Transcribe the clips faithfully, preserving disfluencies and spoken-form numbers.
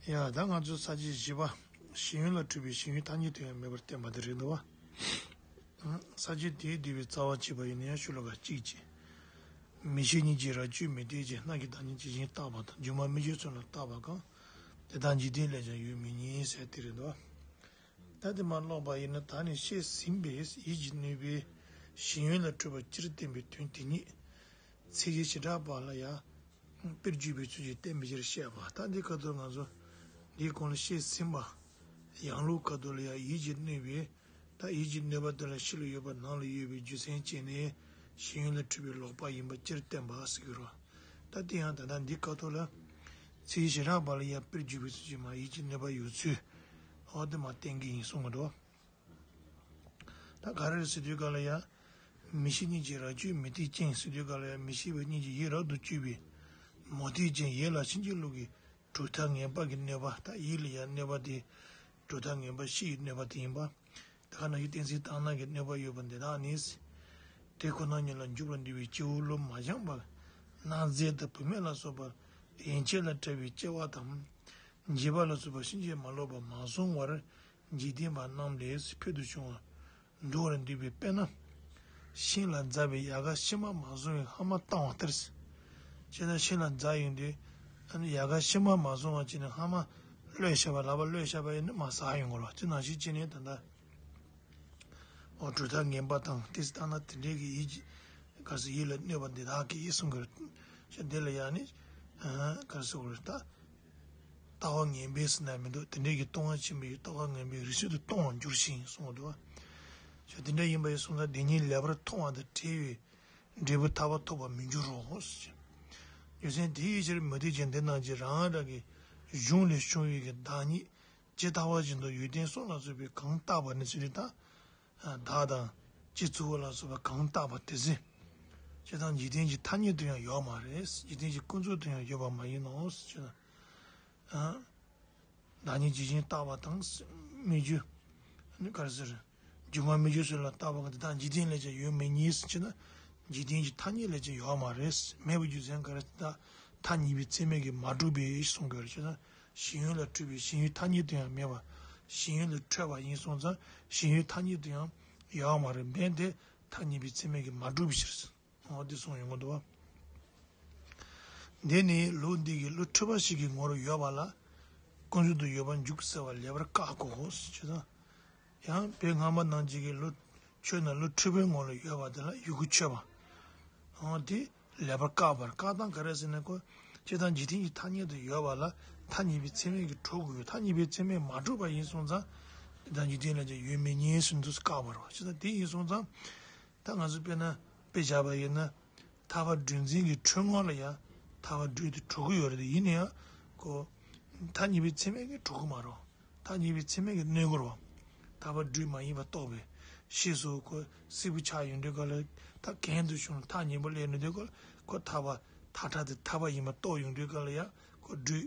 ཡ། ད་ང་ཚོ་ས་བཅད་བཞི་པ། ཞེན་ཡུལ་ལ་འཁྲུལ་པའི་ཞེན་ཡུལ་ཐ་སྙད་དུ་ཡང་མེད་པར་བསྟན་པ་དེ་རེད་འདུག་བ། ས་བཅད་དེའི་བསྡུས་པའི་རྩ་བ་བྱས་པ་ཡིན་ན་ཡང་ཤོ་ལོ་ཀ་གཅིག་བྱས། མིག་ཤེས་གཉིས་ཀྱིས་རབ་བཅོས་མི་བདེ་ཅིང་། རྣ་གིས་བདག་ཉིད་ཇི་བཞིན་བརྟགས་པ་དང་། སྒྱུ་མ་མིག་ཆུའི་ཚོན་ལ་བརྟགས་པ་གང་། དེ་དག་འཇིག་རྟེན་ལས་ཀྱང་ཡོད་མི་རྙེད་ཟེར་དེ་རེད་འདུག་བ། ད་དེ་མར་ཀློག་པ་ཡིན་ན། ད་ནི་བཤད་ཟིན་པའི་ཡིད་ཀྱིས་གནོད་པའི་ཞེན་ཡུལ་ལ་འཁྲུལ་པ་སྤྱིར་བསྟན་པའི་དོན་དེ་ཉིད་ཚིག་གི་བྱེ་བྲག་པ་ལ་ཡང་དཔེར་བརྗོད་པའི་ཚུལ་གྱིས་བསྟན་པའི་ཕྱིར་བཤད་པ། ད་འདི་ཁ་ཐུག་ང་ཚོ་འདིའི་གོང་ལ་བཤད་ཟིན་པ། ཡང་ལུགས་ཁ་ཐུག་ལ་ཡང་ཡིད་ཀྱིས་གནོད་པའི། ད་ཡིད་ཀྱིས་གནོད་པ་དེ་ལ་ཕྱི་ལ་ཡོད་པ་ནང་ལ་ཡོད་པའི་རྒྱུ་མཚན་བྱས་ནས་ཞེན་ཡུལ་ལ་འཁྲུལ་པའི་ལོག་པ་ཡིན་པ་སྤྱིར་བསྟན་པ་ཟེར་གྱི་རེད། ད་དེ་ཡང་ད་ལྟ་འདི་ཁ་ཐུག་ལ་ཚིག་བྱེ་བྲག་པ་ལ་ཡང་དཔེར་བརྗོད་པའི་ཚུལ་གྱིས་མར་ཡིད་ཀྱིས་གནོད་པ་ཡོད་ཚུལ། འོ་དེ་མར་བསྟན་གྱི་ཡིན་གསུང་གི་འདུག་ད་ག་རེ་རེད་ཟེར་དུས་སྒང་ལ་ཡང་། མིག་ཤེས་གཉིས་ཀྱིས་རབ་བཅོས་མི་བདེ་ཅིང་ཟེར་དུས་སྒང་ལ་ཡང་། མི་ཤེས་པ་གཉིས་ཀྱིས་ཡིད་རབ་ཏུ་བཅོས་པའི་མུ་སྟེགས་ཅན་ཡིད་ལ་ཕྱིན་ཅི་ལོག་གི་གྲུབ་མཐའ་ངན་པ་གི་གནོད་པ། ད་ཡིད་ལ་ཡང་གནོད་པ་དེ་གྲུབ་མཐའ་ངན་པ་ཕྱི་ཡི་གནོད་པ་དེ་ཡིན་པ། དེ་ག་ནང་བཞིན་གཏན་ཚིགས་བཏང་སྣང་གི་གནོད་པ་ཡོད་པ་འདི་དག་ནི། དེ་ཁོ་ན་ཉིད་ལ་འཇུག་པར་འདོད་པའི་སྐྱེ་བོའི་བློ་མ་བྱང་བར། གནག་རྫས་དང་བུད་མེད་ལ་སོགས་པ་ཡན་ཆད་ལ་བྲལ་བའི་སྐྱེ་བ་དང་། འཇིག་པ་ལ་སོགས་པ་ཕྱིན་ཅི་མ་ལོག་པ་མ་བཟུང་བར་འཇིག་རྟེན་པ་རྣམས་ལས་ཕུལ་དུ་བྱུང་བ་འགྲོ་བར་འདོད་པའི་དཔེར་ན། ཤིང་ལ་འཛག་པའི་ཡལ་ག་ཕྱི་མ་མ་བཟུང་བའི་ལྷག་མ་བཏང་བ་ལྟར། ཅེ་ན་ཤིང་ལ་འཛག་ཡོང་དུས་ཨ་ནི་ཡལ་ག་ཕྱི་མ་མ་བཟུང་བ་བྱས་ནས་ལྷག་མ་གློད་བཞག་པ། ལག་པ་གློད་བཞག་པ་ཡིན་ན་མར་ཟག་ཡོང་གི་རེད། དེ་ནང་བཞིན་བྱས་ནས་ད་ལྟ། འོ་གྲུབ་མཐའ་ངན་པ་དང་། དེ་ལྟ་ན་དེ་འདྲའི་གི་ཡིད་ཀྱི་ག་རེ་ཟེར། ཡིད་ལ་གནོད་པ་འདི་དག་གིས་གསུང་གི་རེད། ཤ་འདི་ལ་ཡང་ནི་ག་རེ་ཟེར་དགོས་རེད་ད། ལྟ་བ་ངན་པས་ཟེར་ན་མི་འདུག་དེ་འདྲའི་གི་ལྟུང་བ་ཆེན་པོའི་ལྟ་བ་ངན་པའི་རིགས་སུ་ལྟུང་བར་འགྱུར་ཞིང་གསུངས་འདུག་ཤ་དེ་འདྲ་ཡིན་པ་ཡིན་སོང་ཙང་དེ་ཉིད་ལེགས་པར་མཐོང་བ་དང་བྲལ་བའི་འབྲས་བུ་ཐར་པ་ཐོབ་པར་མི་འགྱུར་རོ། རྒྱུ་མཚན་དེའི་ཕྱིར་མུ་སྟེགས་ཅན་འདི་རྣམས་ཀྱིས་རང་རང་གི་གཞུང་ལས་བྱུང་བའི་གི་བདག་ཉིད་ཇི་ལྟ་བ་བཞིན་དུ་ཡོན་ཏན་གསུམ་ལ་སོགས་པས་གང་བཏགས་པ་ནི་ཟེར་དུས་ད། བདག་དང་སྤྱི་གཙུག་པ་ལ་སོགས་པ་གང་བཏགས་པ་དེ་ཚེ། སྤྱིར་བཏང་འཇིག་རྟེན་གྱི་ཐ་སྙད་དུ་ཡང་ཡོད་མ་རེད། འཇིག་རྟེན་གྱི་ཀུན་རྫོབ་ཏུ་ཡང་ཡོད་པ་མ་ཡིན་ནོ། ཅེ་ན། བདག་ཉིད་ཇི་བཞིན་བརྟགས་པ་དང་། སྨིག་རྒྱུ། ནི་ག་རེ་ཟེར། སྒྱུ་མ་སྨིག་རྒྱུ་སོགས་ལ་བརྟགས་པ་གང་དེ་དག་འཇིག་རྟེན་ལས་ཀྱང་ཡོད་མི་རྙེད་ཟེར་ཅེ་ན། འཇིག་རྟེན་གྱི་ཐ་སྙད་ལས་ཀྱང་ཡོད་མ་རེད། མེད་པའི་རྒྱུ་མཚན་ག་རེ་ད་ཐ་སྙད་པའི་ཚད་མས་ཀྱིས་མ་གྲུབ་པས་གསུང་གི་རེད། ཅེ་ན། ཞེན་ཡུལ་ལ་འཁྲུལ་པའི་ཞེན་ཡུལ་ཐ་སྙད་དུ་ཡང་མེད་པ། ཞེན་ཡུལ་ལས་འཕྲོས་པ་ཡིན་སོང་ཙང་ཞེན་ཡུལ་ཐ་སྙད་དུ་ཡང་ཡོད་མ་རེད། འབད་དེ་ཐ་སྙད་པའི་ཚད་མས་ཀྱིས་མ་གྲུབ་པའི་ཕྱིར། འོ་དེ་གསུངས་ཡོང་གི་འདུག་བ། འདི་ནི་ལུགས་འདི་གི་བློ་འཁྲུལ་པ་ཞིག་གི་ངོར་ཡོད་པ་ལ་ཀུན་རྫོབ་ཏུ་ཡོད་པར་འཇུག་ཟེར་བ་ལེགས་པར་བཀག་གོ། ཅེ་ན། ཡང་བོད་སྔ་མ་ནང་བཞིན་གྱི་བློ་ཆོས་རྣམས་བློ་འཁྲུལ་པའི་ངོ་ལ་ཡོད་པ་དེ་ལ་ཡི་གུ་ཆོད་པ། འོ་དེ་ལེགས་པར་བཀག་པར། བཀག་སྟངས་ག་རེ་ཟེར་ན། ཁོ་སྤྱིར་བཏང་འཇིག་རྟེན་གྱི་ཐ་སྙད་དུ་ཡོད་པ་ལ་ཐ་སྙད་པའི་ཚད་མས་ཀྱིས་གྲུབ་དགོས། ཐ་སྙད་པའི་ཚད་མས་མ་གྲུབ་པ་ཡིན་སོང་ཙང་དེ་དག་འཇིག་རྟེན་ལས་ཀྱང་ཡོད་མི་རྙེད་ཟེར་དུས་བཀག་པ་རེད་བ། སྤྱིར་བཏང་དེ་ཡིན་སོང་ཙང་ད་ང་ཚོ་དཔེར་ན་དཔེ་བཞག་པ་ཡིན་ན། ཐར་པ་སྒྲོལ་འཛིན་གྱི་འཁྲུལ་ངོ་ལ་ཡང་ཐར་པ་སྒྲོལ་དུ་གྲུབ་ཀྱི་ཡོད་རེད། ཡིན་ན་ཡང་ཁོ་ཐ་སྙད་པའི་ཚད་མས་ཀྱིས་གྲུབ་ཀྱི་མ་རེད། ཐ་སྙད་པའི་ཚད་མས་ཀྱིས་གནོད་ཀྱི་རེད། ཐར་པ་སྒྲོལ་མ་ཡིན་པ་རྟོགས་པའི་ཕྱིས་སུ་ཁོ་སྲིད་པ་ཆགས་ཡོང་དུས་སྐབས་ལ། ད་གྱེན་དུ་ཞུགས་ནས་ཐག་ཉེ་པོ་སླེབས་ཡོང་དུས་སྐབས་ལ་ཁོ་ཐར་པ་ཐག་ཁྲ་དེ་ཐར་པ་ཡིན་པ་རྟོགས་ཡོང་དུས་སྐབས་ལ་ཡང་ཁོ་སྒྲོལ་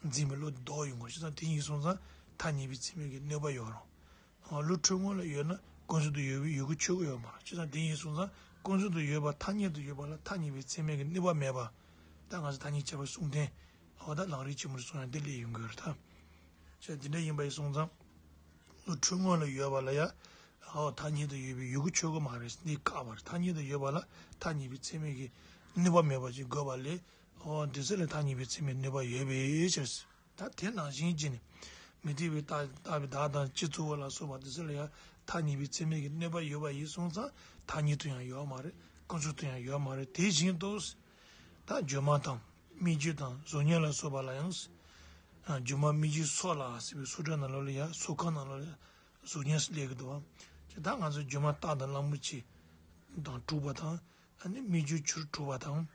འཛིན་པའི་བློ་དེ་ལྡོག་ཡོང་གི་རེད། བྱས་ཙང་དེ་ཡིན་སོང་ཙང་ཐ་སྙད་པའི་ཚད་མས་ཀྱིས་གནོད་པ་ཡོད་རེད། བློ་འཁྲུལ་ངོ་ལ་ཡོད་ན་ཀུན་རྫོབ་ཏུ་ཡོད་པའི་ཡི་གུ་ཆོད་ཀྱི་ཡོད་མ་རེད། བྱས་ཙང་དེ་ཡིན་སོང་ཙང་ཀུན་རྫོབ་ཏུ་ཡོད་པ་ཐ་སྙད་དུ་ཡོད་པ་ལ་ཐ་སྙད་པའི་ཚད་མས་ཀྱིས་གནོད་པ་མེད་པ། ད་ང་ཚོ་ཐ་སྙད་ཁྱད་པར་གསུམ་ལྡན། འོ་ད་ལམ་རིམ་ཆེན་མོར་སོང་ཡང་དེ་སླེབས་ཡོང་གི་ཡོད་རེད་ད། བྱས་དེ་འདྲ་ཡིན་པ་ཡིན་སོང་ཙང་། བློ་འཁྲུལ་ངོ་ལ་ཡོད་པ་ལ་ཡང་། འོ་ཐ་སྙད་དུ་ཡོད་པའི་ཡི་གུ་ཆོད་ཀྱི་མ་རེད། འདི་བཀག་པ་རེད། ཐ་སྙད་དུ་ཡོད་པ་ལ་ཐ་སྙད་པའི་ཚད་མས་ཀྱིས་གནོད་པ་མེད་པ་ཅིག་དགོས་པ་ལས། འོ་འདི་ཚོ་ལ་ཐ་སྙད་པའི་ཚད་མས་གནོད་པ་ཡོད་པའི་ཕྱིར། ད་དེ་ནང་བཞིན་བྱས་ནས་མུ་སྟེགས་པས་བཏགས་བཏགས་པའི་བདག་དང་སྤྱི་གཙུག་པ་ལ་སོགས་པ་དེ་ཚོ་ལ་ཡང་ཐ་སྙད་པའི་ཚད་མས་ཀྱིས་གནོད་པ་ཡོད་པ་ཡིན་སོང་ཙང་ཐ་སྙད་དུ་ཡང་ཡོད་མ་རེད། ཀུན་རྫོབ་ཏུ་ཡང་ཡོད་མ་རེད། དེ་བཞིན་དུ། ད་སྒྱུ་མ་དང་སྨིག་རྒྱུ་དང་གཟུགས་བརྙན་ལ་སོགས་པ་ལ་ཡང་། སྒྱུ་མ་སྨིག་རྒྱུའི་ཚོགས་ལ་ཟེར་བའི་སུ་ཏྲ་ནང་ལོགས་ལ་ཡང་ཚོགས་ཁང་ནང་ལོགས་ལ་ཡང་གཟུགས་བརྙན་ཟེར་སླེབས་ཀྱི་འདུག་བ། ཅེས་ད་ང་ཚོ་སྒྱུ་མ་རྟ་དང་གླང་པོ་ཆེ་དང་གྲུབ་པ་དང་། ཨ་ནི་སྨིག་རྒྱུའི་ཆུར་གྲུབ་པ་དང་།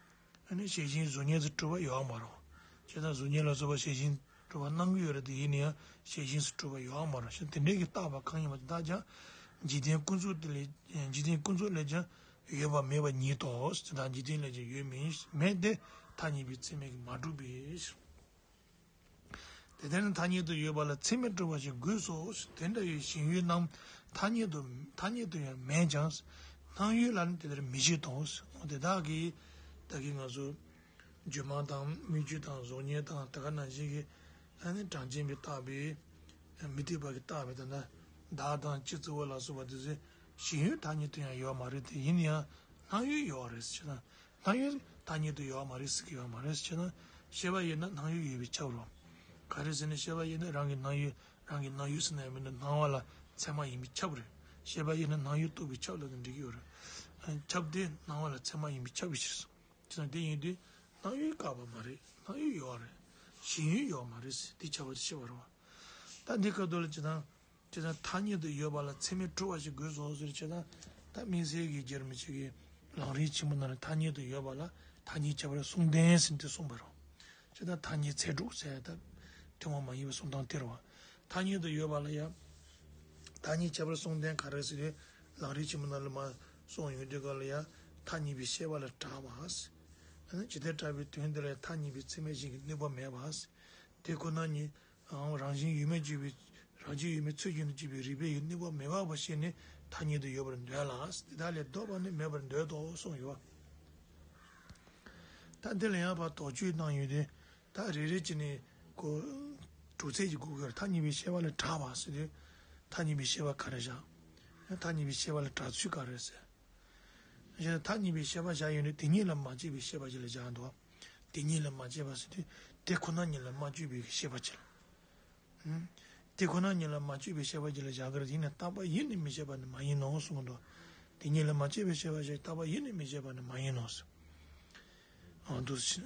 ཨ་ནི་ཞལ་བཞིན་གཟུགས་བརྙན་དུ་གྲུབ་པ་ཡོད་མ་རེད། བྱས་ཙང་གཟུགས་བརྙན་ལ་སོགས་པ་ཞལ་བཞིན་གྲུབ་པ་སྣང་གི་ཡོད་རེད་དེ། ཡིན་ན་ཡང་ཞལ་བཞིན་དུ་གྲུབ་པ་ཡོད་མ་རེད། བྱས་ཙང་དེ་འདྲའི་གི་བཏགས་པ་གང་ཡིན་པ་དེ་དག་ཀྱང་འཇིག་རྟེན་ཀུན་རྫོབ་དེ་ལས། འཇིག་རྟེན་ཀུན་རྫོབ་ལས་ཀྱང་ཡོད་པ་མེད་པ་ཉིད་དོ། དེ་དག་འཇིག་རྟེན་ལས་ཀྱང་ཡོད་མིན་མེད་དེ་ཐ་སྙད་པའི་ཚད་མས་ཀྱིས་མ་གྲུབ་པའི་ཕྱིར། དེ་ལྟར་ན་ཐ་སྙད་དུ་ཡོད་པ་ལ་ཚད་མས་གྲུབ་པ་ཞིག་དགོས་སོ། དེ་འདྲ་བའི་ཞེན་ཡུལ་རྣམས་ཐ་སྙད་དུ་ཐ་སྙད་དུ་ཡང་མེད་ཀྱང་སྣང་ཡུལ་ལ་ནི་དེ་ལྟར་མི་བྱེད་དོ། འོ་དེ་དག་གིས་ད་གིན་ང་ཚོ་སྒྱུ་མ་དང་སྨིག་རྒྱུ་དང་གཟུགས་བརྙན་དང་དེ་ག་ནང་བཞིན་གྱི་ ཨ་ནི་གྲངས་ཅན་པས་བཏགས་པའི། མུ་སྟེགས་པ་གིས་བཏགས་པའི་ད་ལྟ་བདག་དང་སྤྱི་གཙུག་བོ་ལ་སོགས་པ་དེ་ཚོ་ཞེན་ཡུལ་ཐ་སྙད་དུ་ཡང་ཡོད་མ་རེད་དེ། ཡིན་ན་ཡང་སྣང་ཡུལ་ཡོད་རེད་ཟེར་ན། སྣང་ཡུལ་ཐ་སྙད་དུ་ཡོད་མ་རེད་ཟེར་གྱི་ཡོད་མ་རེད་ཟེར་ན། ཤེས་པ་ཡིན་ན་སྣང་ཡུལ་ཡིན་པས་ཁྱབ་རོ། ག་རེ་ཟེར་ན་ཤེས་པ་ཡིན་ན་རང་གི་སྣང་ཡུལ། རང་གི་སྣང་ཡུལ་ཟེར་ན་ཡང་མིན་འདུག་སྣང་བ་ལ་ཚད་མ་ཡིན་པས་ཁྱབ་རེད། ཤེས་པ་ཡིན་ན་སྣང་ཡུལ་རྟོགས་པས་ཁྱབ་ལབ་ན་འགྲིག་གི་ཡོད་རེད། ཁྱབ་སྟེ་སྣང་བ་ལ་ཚད་མ་ཡིན་པས་ཁྱབ་པའི་ཕྱིར་སོ། ཅི་ཙམ་དེ་ཡིན་དུས་སྣང་ཡུལ་བཀག་པ་མ་རེད། སྣང་ཡུལ་ཡོད་རེད། ཞེན་ཡུལ་ཡོད་མ་རེད་ཟེར་དེ་ཁྱབ་པ་དེ་ཤེས་པ་རེད་བ། ད་འདི་སྐབས་དུ་ལ་ཅི་ཙམ་ཅི་ཙམ་ཐ་སྙད་དུ་ཡོད་པ་ལ་ཚད་མས་གྲུབ་པ་ཞིག་དགོས་སོ་ཟེར་ཅི་ཙམ། ད་དམིགས་བསལ་གྱི་རྒྱལ་བ་རིན་པོ་ཆེ་གིས་ལམ་རིམ་ཆེན་མོ་ནང་ལ་ཐ་སྙད་དུ་ཡོད་པ་ལ་ཐ་སྙད་ཁྱད་པར་གསུམ་ལྡན་ཟེར་དེ་གསུངས་པ་རེད། ཅི་ཙམ་ཐ་སྙད་ཚད་གྲུབ་ཟེར་ད་ཐུན་མོང་མ་ཡིན་པའི་གསུང་སྟངས་དེ་རེད་བ། ཐ་སྙད་དུ་ཡོད་པ་ལ་ཡང་། ཐ་སྙད་ཁྱད་པར་གསུམ་ལྡན་ག་རེ་ཟེར་ཏེ། ལམ་རིམ་ཆེན་མོ་ནང་ལ་མར་གསུངས་ཡོང་དུས་སྐབས་ལ་ཡང་ཐ་སྙད་པའི་ཤེས་པ་ལ་གྲགས་པ་ཟེར། ཨ་ནི་ཇི་ལྟར་གྲགས་པའི་དོན་དེ་ལ་ཡང་ཐ་སྙད་པའི་ཚད་མས་གཞན་གྱི་གནོད་པ་མེད་པ་ཟེར། དེ་ཁོ་ན་ཉིད་རང་བཞིན་ཡུལ་མེད་གཅིག་པའི་རང་བཞིན་ཡུལ་མེད་ཚུལ་གཞན་དུ་གཅིག་པའི་རིགས་པས་ཀྱི་གནོད་པ་མེད་པ་ཞིག་ནི་ཐ་སྙད་དུ་ཡོད་པར་འདོད་ལ། དེ་དག་ལས་ལྡོག་པ་ནི་མེད་པར་འདོད་དོ་གསུངས་ཡོད། ད་འདི་ལ་ཡང་ཕར་དོགས་གཅོད་གནང་ཡོད་དེ། ད་རེ་རེ་བྱས་ནས་ཁོ་གྲུབ་ཚད་ཀྱི་སྒོ་གར་ཐ་སྙད་པའི་ཤེས་པ་ལ་གྲགས་པ་ཟེར་དུས། ཐ་སྙད་པའི་ཤེས་པ་ག་རེ་བཞག་ཐ་སྙད་པའི་ཤེས་པ་ལ་གྲགས་ཚུལ་ག་རེ་ཟེར། གཞན་ཐ་སྙད་པའི་ཤེས་པ་བཞག་ཡོད་ནས་དེ་ཉིད་ལ་མ་དཔྱོད་པའི་ཤེས་པ་ཅིག་ལ་བཞག་འདུག་དེ་ཉིད་ལ་མ་དཔྱོད་པ་ཟེར་དུས་དེ་ཁོ་ན་ཉིད་ལ་མ་དཔྱོད་པའི་ཤེས་པ་ཅིག་ལ། དེ་ཁོ་ན་ཉིད་ལ་མ་དཔྱོད་པའི་ཤེས་པ་ཅིག་ལ་བཞག་གི་རེད། ཡིན་ནའང་རྟག་པ་ཡིད་ནི་མི་བྱེད་པ་ནི་མ་ཡིན་ནོ་གསུངས་འདུག་དེ་ཉིད་ལ་མ་དཔྱོད་པའི་ཤེས་པ་ཞིག་རྟག་པ་ཡིད་ནི་མི་བྱེད་པ་ནི་མ་ཡིན་ནོ་ཟེར། འོ་འདུག་སེ།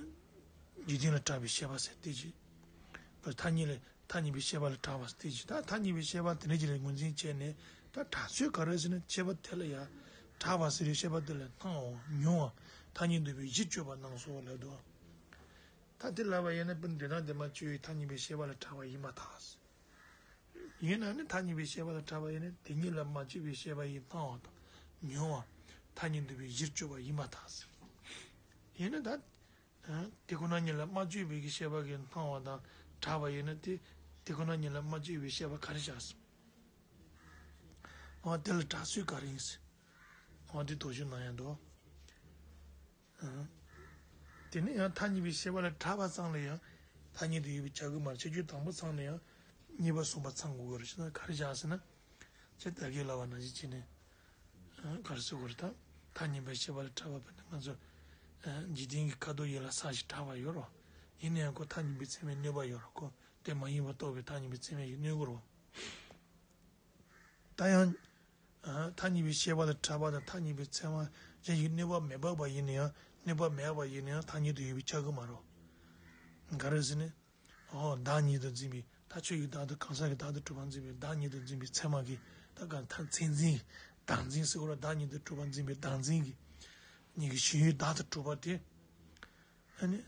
འཇིག་རྟེན་ལ་གྲགས་པའི་ཤེས་པ་ཟེར་དེ་ཅིག་ཐ་སྙད་ལ་ཐ་སྙད་པའི་ཤེས་པ་ལ་གྲགས་པ་ཟེར་དེ་ཅིག་ད་ཐ་སྙད་པའི་ཤེས་པ་དེ་འདྲ་ཅིག་ལ་ངོས་འཛིན་བྱས་ནས་ད་གྲགས་ཚུལ་ག་རེ་ཟེར་ན་ཤེས་པ་དེ་ལ་ཡང་གྲགས་པ་ཟེར་བའི་ཤེས་པ་དེ་ལ་སྣང་བ་མྱོང་བ་ཐ་སྙད་འདུས་པའི་གཞིར་གྱུར་པ་སྣང་སོགས་ལ་འདུག་ད་དེ་ལབ་པ་ཡིན་ན་དཔེར་ན་འདོད་སྣང་དེ་མ་བཅོས་པའི་ཐ་སྙད་པའི་ཤེས་པ་ལ་གྲགས་པ་ཡིན་པར་ཐལ། ཡིན་ན་ནི་ཐ་སྙད་པའི་ཤེས་པ་ལ་གྲགས་པ་ཡིན་ན་དེ་ཉིད་ལ་མ་དཔྱོད་པའི་ཤེས་པ་ཡི་སྣང་བ་དང་མྱོང་བ་ཐ་སྙད་འདུས་པའི་གཞིར་གྱུར་པ་ཡིན་པར་ཐལ། ཡིན་ན་ད། དེ་ཁོ་ན་ཉིད་ལ་མ་དཔྱོད་པའི་གི་ཤེས་པ་གི་སྣང་བ་དང་གྲགས་པ་ཡིན་ན་དེ་དེ་ཁོ་ན་ཉིད་ལ་མ་དཔྱོད་པའི་ཤེས་པ་ག་རེ་བྱ་སོང་། འོ་དེ་ལ་གྲགས་ཚུལ་ག་རེ་ཡིན་ཟེར། འོ་དེ་དོགས་གཅོད་གནང་ཡ་འདུག་དེ་ནས་ཡང་ཐ་སྙད་པའི་ཤེས་པ་ལ་གྲགས་པ་ཙམ་ལ་ཡང་ཐ་སྙད་དུ་ཡོད་པའི་ཆ་གི་མར་ཁྱད་ཆོས་དང་པོ་ཚང་ལ་ཡང་གཉིས་པ་གསུམ་པ་ཚང་དགོས་ཀྱི་རེད་ཟེར་ན་ག་རེ་བྱ་ཟེར་ན། ཅེས་བདག་གིས་ལབ་པ་ནང་བཞིན་བྱས་ནས། ག་རེ་ཟེར་དགོས་རེད་ད། ཐ་སྙད་པའི་ཤེས་པ་ལ་གྲགས་པ་བས་ན་ང་ཚོ། འཇིག་རྟེན་གྱི་ཁ་དོག་ཡིད་ལ་ས་ཞིག་གྲགས་པ་ཡོད་རོ། ཡིན་ན་ཡང་ཁོ་ཐ་སྙད་པའི་ཚད་མས་གནོད་པ་ཡོད་རོ་ཁོ། དེ་མ་ཡིན་པ་རྟོགས་པའི་ཐ་སྙད་པའི་ཚད་མས་ཀྱིས་གནོད་དགོས་རོ། ད་ཡང་། ཐ་སྙད་པའི་ཤེས་པ་ལ་གྲགས་པ་དང་ཐ་སྙད་པའི་ཚད་མ་གཞན་ཞིག་གནོད་པ་མི་འབབ་པ་ཡིན་ན་ཡང་གནོད་པ་མེད་པ་ཡིན་ན་ཡང་ཐ་སྙད་དུ་ཡོད་པའི་ཆ་གི་མ་རེད། ག་རེ་ཟེར་ན། ཨོ་བདག་ཉིད་དུ་འཛིན་པའི་ད་ཆོས་ཀྱི་བདག་ཏུ་གང་ཟག་གི་བདག་ཏུ་གྲུབ་པ་འཛིན་པའི་བདག་ཉིད་དུ་འཛིན་པའི་ཚད་མ་གི་ད་ག་ད་མཚན་འཛིན་བདག་འཛིན་ཟེར་བ་ལ་བདག་ཉིད་དུ་གྲུབ་པ་འཛིན་པའི་བདག་འཛིན་གྱི་ཉིད་ཀྱི་ཞེན་ཡུལ་བདག་ཏུ་གྲུབ་པ་དེ། ཨ་ནི།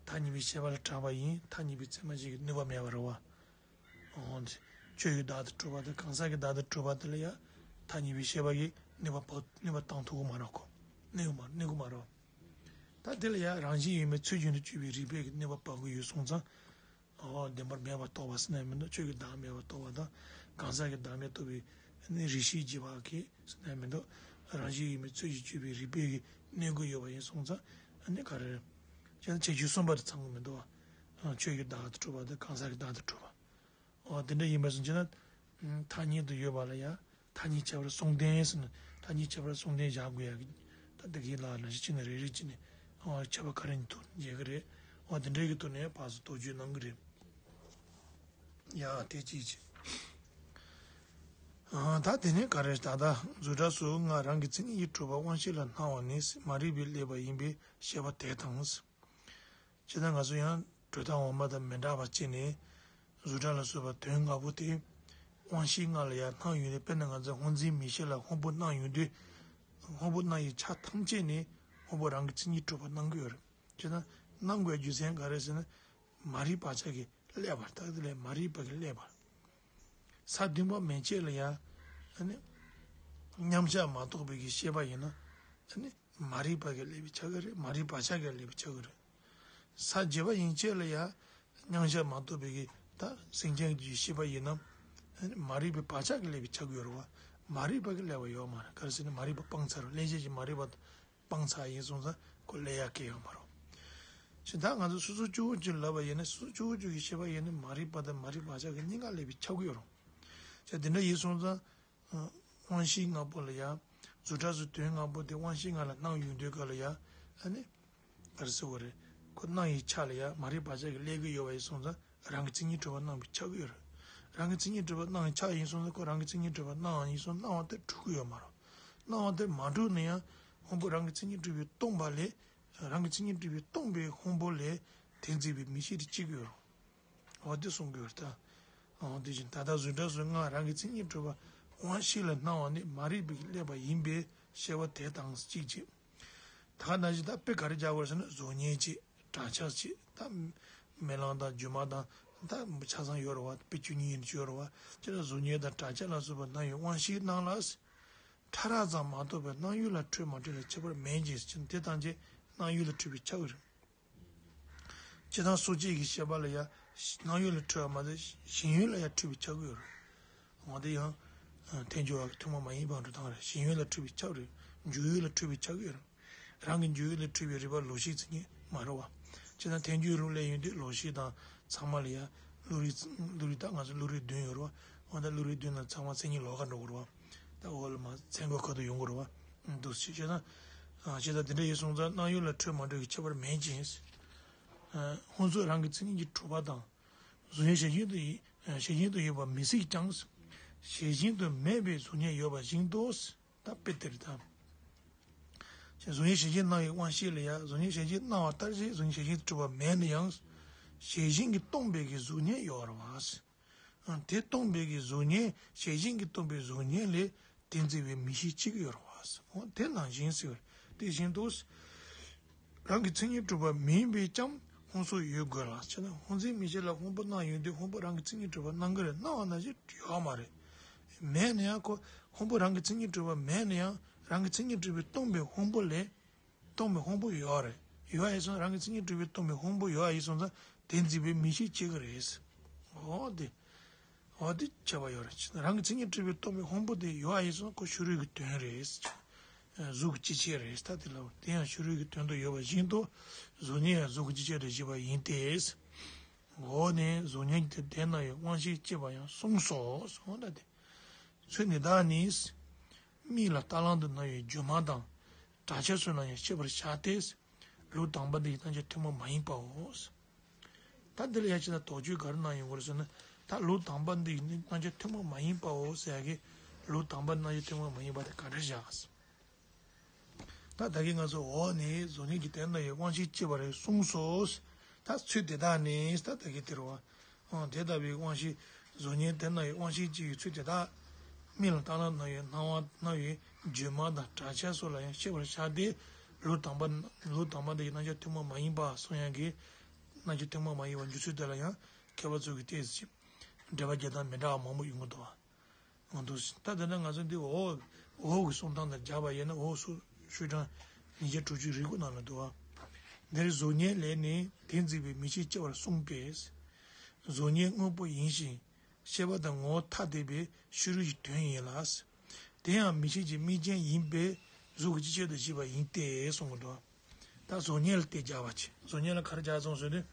ཐ་སྙད་པའི་ཤེས་པ་ལ་གྲགས་པ་ཡིན་ཐ་སྙད་པའི་ཚད་མ་ཞིག་གི་གནོད་པ་མེད་པ་རེད་བ། འོ་དེ། ཆོས་ཀྱི་བདག་ཏུ་གྲུབ་པ་དང་གང་ཟག་གི་བདག་ཏུ་གྲུབ་པ་དེ་ལ་ཡང་ཐ་སྙད་པའི་ཤེས་པ་གིས་གནོད་པ་བ་གནོད་པ་བཏང་ཐུབ་ཀྱི་མ་རེད་ཁོ། གནོད་ཀྱི་མ་གནོད་ཀྱི་མ་རེད། ད་དེ་ལ་ཡང་རང་བཞིན་ཡོད་མེད་ཚུལ་གཞན་དུ་གྱུར་པའི་རིགས་པས་ཀྱི་གནོད་པ་བབ་ཀྱི་ཡོད་སོང་ཙང་། འོ་བདེན་པར་མེད་པར་རྟོགས་པ་ཟེར་ན་མི་འདུག་ཆོས་ཀྱི་བདག་མེད་པར་རྟོགས་པ་དང་གང་ཟག་གི་བདག་མེད་རྟོགས་པའི་ནི་རིགས་ཤེས་རྗེས་དཔག་གིས་ཟེར་ན་མི་འདུག་རང་བཞིན་ཡོད་མེད་ཚུལ་གཞན་གྱུར་པའི་རིགས་པས་ཀྱི་གནོད་ཀྱི་ཡོད་པ་ཡིན་སོང་ཙང་ནི་ག་རེ། བྱས་ན་ཁྱད་ཆོས་གསུམ་པ་དེ་ཚང་གི་མི་འདུག་བ། ཆོས་ཀྱི་བདག་ཏུ་གྲུབ་པ་དང་གང་ཟག་གི་བདག་ཏུ་གྲུབ་པ། འོ་དེ་འདྲ་ཡིན་པ་སོང་ཅི་ན། ཐ་སྙད་དུ་ཡོད་པ་ལ་ཡང་ཐ་སྙད་ཁྱད་པར་གསུམ་ལྡན་ཟེར་ན་ཐ་སྙད་ཁྱད་པར་གསུམ་ལྡན་བཞག་དགོས་ཡ་གི། ད་དེ་གའི་ལ་ན་ཞིག་ཅི་ན་རེ་རེ་ཅི་ནས་འོ་ཁྱད་པར་ག་རེ་ནས་ཐུག་མཇལ་གི་རེད། འོ་དེ་འདྲའི་གི་ཐོག་ནས་ཕར་ཚུར་དོགས་གཅོད་གནང་གི་རེད། ཡ་དེ་ཅིའི་ཕྱིར། ད་དེ་ནས་ག་རེ་ད་ལྟ་རྫུ་འཕྲུལ་སོ་ལྔ་རང་གི་མཚན་ཉིད་ཀྱིས་གྲུབ་པ་དབང་ཤེས་ལ་སྣང་བ་ནི་མ་རིག་པས་བསླད་པ་ཡིན་པས་ཤེས་པ་དེ་དང་། ཇི་ལྟར་ང་ཚོ་ཡང་གྲུབ་མཐའ་འོག་མ་དང་མི་འདྲ་བ་བྱས་ནས་རྫུ་འཕྲུལ་ལ་སོགས་པ་དོན་ལྔ་པོ་དེ་དབང་ཤེས་ལྔ་ལ་ཡང་སྣང་ཡོད་དེ། དཔེར་ན་ང་ཚོ་སྔོ་འཛིན་མིག་ཤེས་ལ་སྔོན་པོ་སྣང་ཡོང་དུས་སྔོན་པོ་སྣང་བའི་ཆ་ཐམས་ཅད་ནས་སྔོན་པོ་རང་གི་མཚན་ཉིད་གྲུབ་པ་སྣང་གི་ཡོད་རེད། ཇི་ལྟར་སྣང་དགོས་རྒྱུ་མཚན་ག་རེ་ཟེར་ན་མ་རིག་བག་ཆགས་ཀྱིས་བསླད་པ། ད་དེ་ལས་མ་རིག་པ་གིས་བསླད་པ། ས་བདུན་པ་མན་ཆད་ལ་ཡང་ཨ་ནི་མཉམ་གཞག་མ་རྟོགས་པའི་གི་ཤེས་པ་ཡིན་ན་ཨ་ནི། མ་རིག་པ་གིས་བསླད་པའི་ཆ་ག་རེད། མ་རིག་བག་ཆགས་ཀྱིས་བསླད་པའི་ཆ་ག་རེད། ས་བརྒྱད་པ་ཡན་ཆད་ལ་ཡང་མཉམ་གཞག་མ་རྟོགས་པའི་གི་ད་སེམས་ཅན་གྱི་ཤེས་པ་ཡིན་ན། མ་རིག་པའི་བག་ཆགས་ཀྱིས་བསླད་པའི་ཆ་ག་ཡོད་རེད་བ། མ་རིག་པ་གིས་བསླད་པ་ཡོད་མ་རེད། ག་རེ་ཟེར་ན་མ་རིག་པ་སྤངས་ཚར་རེད། ལྷན་སྐྱེས་ཀྱི་མ་རིག་པ་སྤངས་ཚར་ཡིན་སོང་ཙང་ཁོ་བསླད་ཡག་གི་ཡོད་མ་རེད། ཅེས་ད་ང་ཚོ་སོ་སོ་སྐྱེ་བོ་གཅིག་ལབ་པ་ཡིན་ན་སོ་སོ་སྐྱེ་བོ་གཅིག་གི་ཤེས་པ་ཡིན་ན་མ་རིག་པ་དང་མ་རིག་པ་ཆགས་ཀྱི་གཉིས་ཀ་ལས་པའི་ཆགས་ཀྱི་ཡོད་རུང་། ཅེས་དེ་འདྲ་ཡིན་སོང་ཙང་། དབང་ཤེས་ལྔ་པོ་ལ་ཡ། རྫུ་འཕྲུལ་སོགས་དོན་ལྔ་པོ་དེ་དབང་ཤེས་ལྔ་ལ་སྣང་ཡོང་དུས་ག་ལ་ཡ། ཨ་ནི། ག་རེ་ཟེར་བ་རེད། ཁོ་སྣང་བའི་ཆ་ལ་ཡ་མ་རིག་པ་ཆགས་ཀྱི་སླེབས་ཀྱི་ཡོད་པ་ཡིན་སོང་ཙང་རང་གི་མཚན་ཉིད་གྲུབ་པ་སྣང་བའི་ཆགས་ཀྱི་ཡོད་རེད། རང་གི་མཚན་ཉིད་གྲུབ་པ་སྣང་བའི་ཆ་ཡིན་སོང་ཙང་ཁོ་རང་གི་མཚན་ཉིད་གྲུབ་པ་སྣང་བ་ཡིན་སོང་སྣང་བ་དེ་གྲུབ་ཀྱི་ཡོད་མ་རེད། སྣང་བ་དེ་མ་གྲུབ་ན་ཡང་སྔོན་པོ་རང་གི་མཚན་ཉིད་གྲུབ་པས་སྟོང་པ་ལས། རང་གི་མཚན་ཉིད་གྲུབ་པས་སྟོང་པའི་སྔོན་པོ་ལས་དེ་འཛིན་པའི་མིག་ཤེས་དེ་སྐྱེ་གི་ཡོད་རེད། འོ་དེ་གསུང་གི་ཡོད་རེད་ད། འོ་དེ་བཞིན་ད་ལྟ་རྫུ་འཕྲུལ་སོགས་ལྔ་རང་གི་མཚན་ཉིད་གྲུབ་པ་དབང་ཤེས་ལ་སྣང་བ་ནི་མ་རིག་པའི་སླེབས་པ་ཡིན་པས་ཤེས་པ་དེ་དང་གཅིག་བྱེད། ད་ག་ནང་བཞིན་ད་དཔེ་ག་རེ་རྒྱག་དགོས་ཟེར་ན་གཟུགས་བརྙན་གཅིག་གྲྭ་ཆས་གཅིག་ད་རྨི་ལམ་དང་སྒྱུ་མ་དང་ད་ཆ་ཚང་ཡོད་རེད་བ། དཔེ་བཅུ་གཉིས་ཡིན་ཡོད་རེད་བ། ཅེས་ན་གཟུགས་བརྙན་དང་གྲྭ་ཆས་ལ་སོགས་པ་སྣང་བའི་དབང་ཤེས་རྣམས་ལ། ཕྲ་རགས་ཙམ་མ་གཏོགས་པའི་སྣང་ཡུལ་ལ་འཕྲོད་མ་འཕྲོད་ལ་ཁྱད་པར་མེད་ཅིང་ཟེར་དེ་ཐམས་ཅད་སྣང་ཡུལ་ལ་འཕྲོད་པའི་ཆ་ཡོད་རེད། སྤྱིར་བཏང་སོ་སྐྱེ་གི་ཤེས་པ་ལ་ཡང་སྣང་ཡུལ་ལ་འཕྲོད་པ་མ་ཟད་ཞེན་ཡུལ་ལ་ཡང་འཕྲོད་པའི་ཆ་ཡོད་རེད། འོ་དེ་ཡང་ཐལ་འགྱུར་བ་གི་ཐུན་མོང་མ་ཡིན་པའི་འགྲོ་སྟངས་རེད། ཞེན་ཡུལ་ལ་འཕྲོད་པའི་ཆ་རེད། འཇུག་ཡུལ་ལ་འཕྲོད་པའི་ཆ་ཡོད་རེད། རང་གི་འཇུག་ཡུལ་ལ་འཕྲོད་པའི་རིགས་པ་ལོག་ཤེས་ཚིག་ངེས་མ་རེད་བ། སྤྱིར་བཏང་ཐལ་འགྱུར་ལུགས་ལ་ཡོང་དུས་ལོག་ཤེས་དང་ཚང་མ་ལ་ཡང་བློ་རིག་བློ་རིག་ད་ང་ཚོ་བློ་རིག་བདུན་ཡོད་རེད་བ། འོ་ད་བློ་རིག་བདུན་ལ་ཚང་མ་མཚན་ཉིད་ལོགས་ཀ་འགྲོ་གི་རེད་བ། ད་འོ་ལ་མ་མཚན་གོ་ཁ་ཐུག་ཡོང་གི་རེད་བ། འདུག་སེ་བྱས་ན། ཨ་བྱས་ཙང་དེ་འདྲ་ཡིན་སོང་ཙང་སྣང་ཡུལ་ལ་འཕྲོད་མ་འཕྲོད་ཀྱི་ཁྱད་པར་མེད་ཅིང་། ཨ་སྔོན་སོགས་རང་གི་མཚན་ཉིད་ཀྱིས་གྲུབ་པ་དང་། གཟུགས་བརྙན་ཞལ་བཞིན་དུ་ཡིན་ཞལ་བཞིན་དུ་ཡོད་པ་མི་སྲིད་ཀྱང་། ཞལ་བཞིན་དུ་མེད་པའི་གཟུགས་བརྙན་ཡོད་པ་བཞིན་དུ། ད་དཔེ་དེ་རེད་ད། གཟུགས་བརྙན་ཞལ་བཞིན་སྣང་བའི་དབང་ཤེས་ལ་ཡང་གཟུགས་བརྙན་ཞལ་བཞིན་སྣང་བ་ལྟར་ཞིག་གཟུགས་བརྙན་ཞལ་བཞིན་དུ་གྲུབ་པ་མེད་ན་ཡང་། ཞལ་བཞིན་གྱིས་སྟོང་པའི་གི་གཟུགས་བརྙན་ཡོད་རེད་བ། དེ་སྟོང་པའི་གི་གཟུགས་བརྙན་ཞལ་བཞིན་གྱིས་སྟོང་པའི་གཟུགས་བརྙན་ལས་དེ་འཛིན་པའི་མིག་ཤེས་གཅིག་ཡོད་རེད་བ། དེ་ནང་བཞིན་ཟེར་བ་དེ་བཞིན་དུ། རང་གི་མཚན་ཉིད་གྲུབ་པ་མིན་པས་ཀྱང་སྔོན་སོགས་ཡོད་དགོས་ལ་ཟེར་ན་སྔོ་འཛིན་མིག་ཤེས་ལ་སྔོན་པོ་སྣང་ཡོང་དུས་སྔོན་པོ་རང་གི་མཚན་ཉིད་གྲུབ་པ་སྣང་གི་རེད་སྣང་བ་ནང་བཞིན་ཡོད་མ་རེད། མེད་ན་ཡང་ཁོ་སྔོན་པོ་རང་གི་མཚན་ཉིད་གྲུབ་པ་མེད་ན་ཡང་རང་གི་མཚན་ཉིད་གྲུབ་པས་སྟོང་པའི་སྔོན་པོ་ལས། སྟོང་པའི་སྔོན་པོ་ཡོད་རེད། ཡོད་ཡིན་སོང་རང་གི་མཚན་ཉིད་གྲུབ་པས་སྟོང་པའི་སྔོན་པོ་ཡོད་ཡིན་སོང་ཙང་དེ་འཛིན་པའི་མིག་ཤེས་སྐྱེ་གི་རེད། འོ་དེ། འོ་དེ་ཁྱད་པར་ཡོད་རེད། རང་གི་མཚན་ཉིད་གྲུབ་པས་སྟོང་པའི་སྔོན་པོ་དེ་ཡོད་ཡིན་སོང་ཁོ་ཕྱི་རོལ་གྱི་དོན་རེད། གཟུགས་ཀྱི་སྤྱི་བྱེ་རེད་ད་དེ་ལ་དེ་ཡང་ཕྱི་རོལ་གྱི་དོན་དུ་ཡོད་པ་བཞིན་དུ་གཟུགས་བརྙན་ཡང་གཟུགས་ཀྱི་སྤྱི་བྱེ་རེད་ཞེས་པ་ཡིན་ཏེ། འོ་ནས་གཟུགས་བརྙན་དེ་དེ་སྣང་བའི་དབང་ཤེས་སྐྱེས་པ་ཡང་གསུངས་སོ། གསུངས་ད་དེ། ཚུལ་འདི་དག་ནི། མིག་ལ་རྟ་གླང་དུ་སྣང་བའི་སྒྱུ་མ་དང་། གྲྭ་ཆས་སོགས་ལ་ཡང་ཤེས་པར་བྱ་སྟེ། ལུགས་དང་པ་འདི་ཡི་རྣམ་གཞག་ཐུན་མོང་མ་ཡིན་པའོ། ད་འདི་ལ་ཡང་ཅི་ལྟར་དོགས་གཅོད་ག་རེ་གནང་ཡོང་གི་རེད་ཟེར་ན། ད་ལུགས་དང་པ་འདི་ཡི་རྣམ་གཞག་ཐུན་མོང་མ་ཡིན་པའོ་ཟེར་ཡ་གི། ལུགས་དང་པ་རྣམ་གཞག་ཐུན་མོང་མ་ཡིན་པ་དེ་ག་འདྲ་བཞག་ད་ད་གིན་ང་ཚོ་འོག་ནས་གཟུགས་བརྙན་གྱི་དོན་དུ་ཡང་དབང་ཤེས་སྐྱེས་པ་རེད་གསུངས་སོ། ད་ཚུལ་དེ་དག་ནི་ད་ད་གིན་དེ་རུ་བ། དེ་ལྟ་བུའི་དབང་ཤེས་གཟུགས་བརྙན་དོན་དུ་ཡང་དབང་ཤེས་སྐྱེ་བའི་ཚུལ་དེ་དག་མིག་ལ་རྟ་གླང་སྣང་བའི་སྣང་བ་སྣང་བའི་སྒྱུ་མ་དང་གྲྭ་ཆས་སོགས་ལ་ཡང་ཤེས་པར་བྱ་སྟེ། ལུགས་དང་པ་ལུགས་དང་པ་འདི་ཡི་རྣམ་གཞག་ཐུན་མོང་མ་ཡིན་པ་གསུང་ཡག་གི། རྣམ་གཞག་ཐུན་མོང་མ་ཡིན་པ་འཇུག་ཚུལ་དེ་ལ་ཡང་མཁས་པ་ཚོ་གིས་ཏོག་ཙམ་འགྲེལ་པ་རྒྱག་སྟངས་མི་འདྲ་བ་མང་པོ་ཡོང་གི་འདུག་བ། འོ་འདུག་ད་དེ་ནས་ང་ཚོ་འདི་འོག་འོག་གི་གསུང་སྟངས་དང་སྦྱར་བ་ཡིན་ན་འོག་སུ་ཤོག་གྲངས་ཉིས་བརྒྱ་དྲུག་ཅུ་རེ་དགུ་ནང་ལ་འདུག་བ། འདིར་གཟུགས་བརྙན་ལས་ནི་དེ་འཛིན་པའི་མིག་ཤེས་སྐྱེ་བར་གསུངས་པས། གཟུགས་བརྙན་དངོས་པོ་ཡིན་ཞིང་ཤེས་པ་དང་ངོ་བོ་ཐ་དད་པའི་ཕྱི་རོལ་གྱི་དོན་ཡིན་ལ། དེ་ཡང་མིག་ཤེས་ཀྱི་དམིགས་རྐྱེན་ཡིན་པས་གཟུགས་ཀྱི་སྤྱི་བྱེ་དུ་བྱེད་པ་ཡིན་ཏེ་གསུངས་པ་འདུག་ད་གཟུགས་བརྙན་ལ་དེ་སྦྱར་བ་བྱས། གཟུགས་བརྙན་ལ་ག་རེ་སྦྱར་སོང་ཟེར་དུས།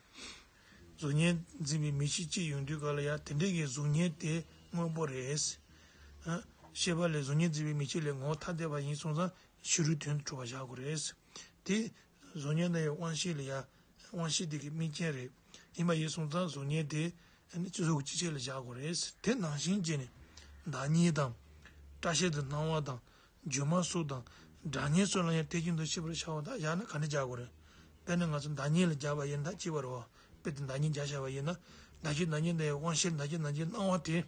གཟུགས་བརྙན་འཛིན་པའི་མིག་ཤེས་སྐྱེ་ཡོང་དུས་ག་ལ་ཡང་དེ་འདྲའི་གི་གཟུགས་བརྙན་དེ་དངོས་པོ་རེད། ཨ། ཤེས་པ་ལས་གཟུགས་བརྙན་འཛིན་པའི་མིག་ཤེས་ལས་ངོ་བོ་ཐ་དད་པ་ཡིན་སོང་ཙང་ཕྱི་རོལ་དོན་དུ་གྲུབ་པ་བཞག་དགོས་རེད། དེ་གཟུགས་བརྙན་ནང་ཡང་དབང་ཤེས་ལ་ཡང་དབང་ཤེས་དེ་གི་དམིགས་རྐྱེན་རེད། ཡིན་པ་ཡིན་སོང་ཙང་གཟུགས་བརྙན་དེ་ནི་སྤྱི་གཟུགས་སྤྱི་བྱེ་ལ་བཞག་དགོས་རེད། དེ་ནང་བཞིན་བྱས་ནས་བདག་ཉིད་དང་། སྐྲ་ཤད་དུ་སྣང་བ་དང་། སྒྱུ་མ་སོགས་དང་སྒྲ་བརྙན་སོགས་ལ་ཡང་དེ་བཞིན་དུ་ཤེས་པར་བྱའོ། ད་བཞག་ན་ག་འདྲ་སྦྱར་དགོས་རེད། དཔེར་ན་ང་ཚོ་བདག་ཉིད་ལ་སྦྱར་བ་ཡིན་ན་ད་ཅི་བ་རེད་བ། དཔེ་དེ་བདག་ཉིད་སྦྱར་བཞག་པ་ཡིན་ན། བདག་གི་བདག་ཉིད་དེ་དབང་ཤེས་བདག་གི་བདག་ཉིད་སྣང་བ་དེ།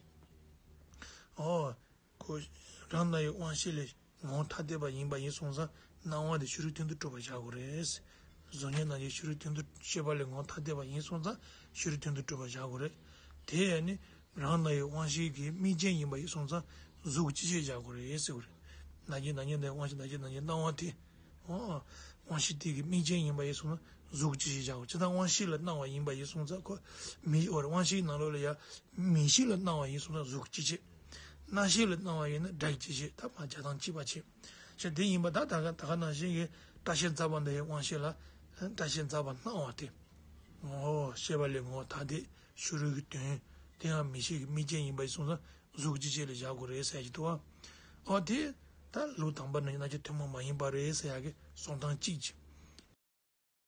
ཨོ། ཁོ་རང་སྣང་བའི་དབང་ཤེས་ལས་ངོ་བོ་ཐ་དད་པ་ཡིན་པ་ཡིན་སོང་ཙང་སྣང་བ་དེ་ཕྱི་རོལ་དོན་དུ་གྲུབ་པ་བཞག་དགོས་རེད། གཟུགས་བརྙན་རྣམས་ཀྱི་ཕྱི་རོལ་དོན་དུ་ཤེས་པ་ལས་ངོ་བོ་ཐ་དད་པ་ཡིན་སོང་ཙང་ཕྱི་རོལ་དོན་དུ་གྲུབ་པ་བཞག་དགོས་རེད། དེ་ཡང་ནི་རང་སྣང་བའི་དབང་ཤེས་ཀྱི་དམིགས་རྐྱེན་ཡིན་པ་ཡིན་སོང་ཙང་གཟུགས་ཀྱི་སྤྱི་བྱེ་བཞག་དགོས་རེད་ཟེར་བ་རེད། ན་གྱི་ན་གྱི་ནའི་དབང་ཤེས་ན་གྱི་ན་གྱི་སྣང་བ་དེ། ཨོ། དབང་ཤེས་དེ་གི་དམིགས་རྐྱེན་ཡིན་པ་ཡིན་སོང་ན་གཟུགས་ཀྱི་སྤྱི་བྱེ་བཞག་དགོས། ཇི་ལྟར་དབང་ཤེས་ལ་སྣང་བ་ཡིན་པ་ཡིན་སོང་ཙང་ཁོ། མིག་འོ་རེད་དབང་ཤེས་ནང་ལོགས་ལ་ཡང་། མིག་ཤེས་ལ་སྣང་བ་ཡིན་སོང་ན་གཟུགས་ཀྱི་སྤྱི་བྱེ། རྣ་ཤེས་ལ་སྣང་བ་ཡིན་ན་སྒྲ་གི་སྤྱི་བྱེ་ད་མ་བྱ་དང་བཅས་པ་བྱེད། ཞེས་དེ་ཡིན་པ་ད་ད་ག་ད་ག་ནང་བཞིན་གྱི་སྐྲ་ཤད་རྩ་བ་འདི་ཡི་དབང་ཤེས་ལ། བཀྲ་ཤིས་རྫ་བ་སྣང་བ་དེ། ཨོ་ཤེས་པ་ལས་ངོ་བོ་ཐ་དད་ཕྱི་རོལ་གྱི་དོན་དེའང་མིག་ཤེས་ཀྱི་དམིགས་རྐྱེན་ཡིན་པ་ཡིན་སོང་ཙང་གཟུགས་ཀྱི་ཆེད་ལ་བཞག་དགོས་རེད་ཟེར་གྱི་འདུག་བ། ཨོ་དེ་ད་ལུགས་དང་པ་ནི་རྣམ་འགྱུར་ཐུན་མོང་མ་ཡིན་པ་རེད་ཟེར་ཡག་གི་གསུང་སྟངས་གཅིག་ཅིག